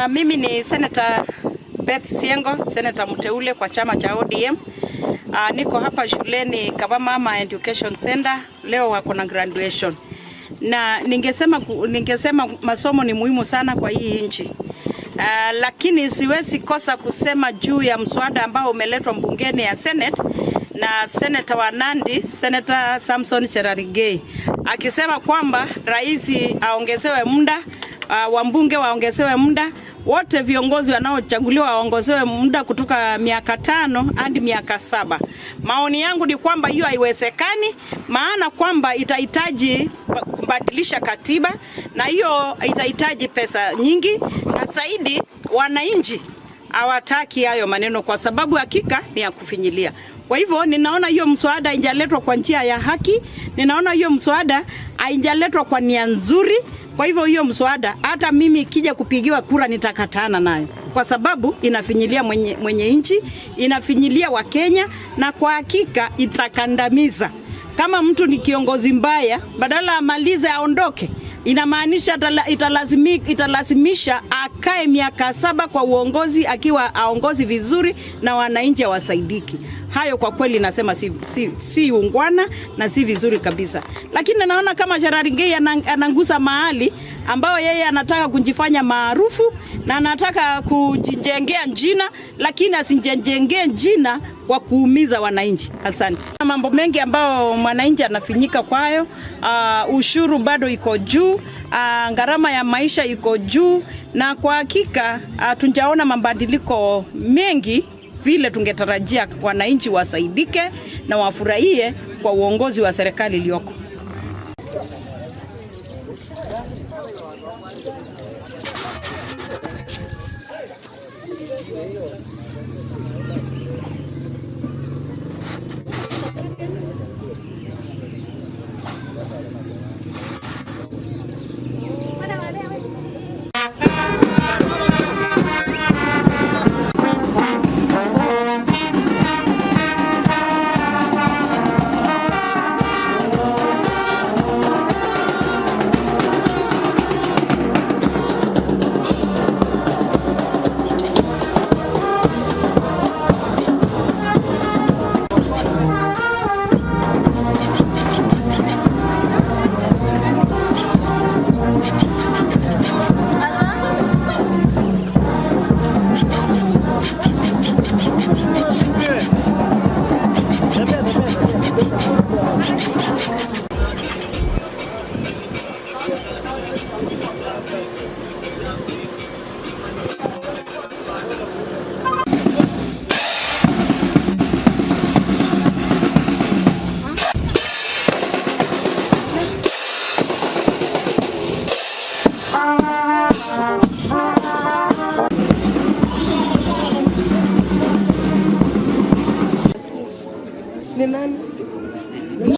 Mimi ni Senator Beth Syengo, senator mteule kwa chama cha ODM. Niko hapa shuleni Kabamama Education Center. Leo wako na graduation. Na ningesema masomo ni muhimu sana kwa hii nchi. Lakini siwezi kosa kusema juu ya mswada ambao umeletwa bungeni ya Senate na Senator wa Nandi, Senator Samson Cherargei, akisema kwamba rais aongezewe muda, wabunge waongezewe muda, wote viongozi wanaochaguliwa waongezewe muda kutoka miaka 5 hadi miaka 7. Maoni yangu ni kwamba hiyo haiwezekani, maana kwamba itahitaji kubadilisha katiba na hiyo itahitaji pesa nyingi, na zaidi wananchi hawataki hayo maneno kwa sababu hakika ni ya kufinyilia. Kwa hivyo ninaona hiyo mswada haijaletwa kwa njia ya haki, ninaona hiyo mswada haijaletwa kwa nia nzuri. Kwa hivyo hiyo mswada hata mimi ikija kupigiwa kura nitakatana nayo, kwa sababu inafinyilia mwenye nchi, inafinyilia Wakenya, na kwa hakika itakandamiza. Kama mtu ni kiongozi mbaya, badala amalize aondoke, inamaanisha italazimisha akae miaka 7 kwa uongozi akiwa aongozi vizuri na wananchi hawasaidiki. Hayo kwa kweli nasema si ungwana na si vizuri kabisa. Lakini naona kama Cherargei anangusa mahali ambao yeye anataka kujifanya maarufu na anataka kujijengea jina, lakini asijijengee jina kwa kuumiza wananchi. Asante. Mambo mengi ambao mwananchi anafinyika kwayo, ushuru bado iko juu, gharama ya maisha iko juu, na kwa hakika hatujaona mabadiliko mengi vile tungetarajia wananchi wasaidike na wafurahie kwa uongozi wa serikali iliyoko. Ni nani?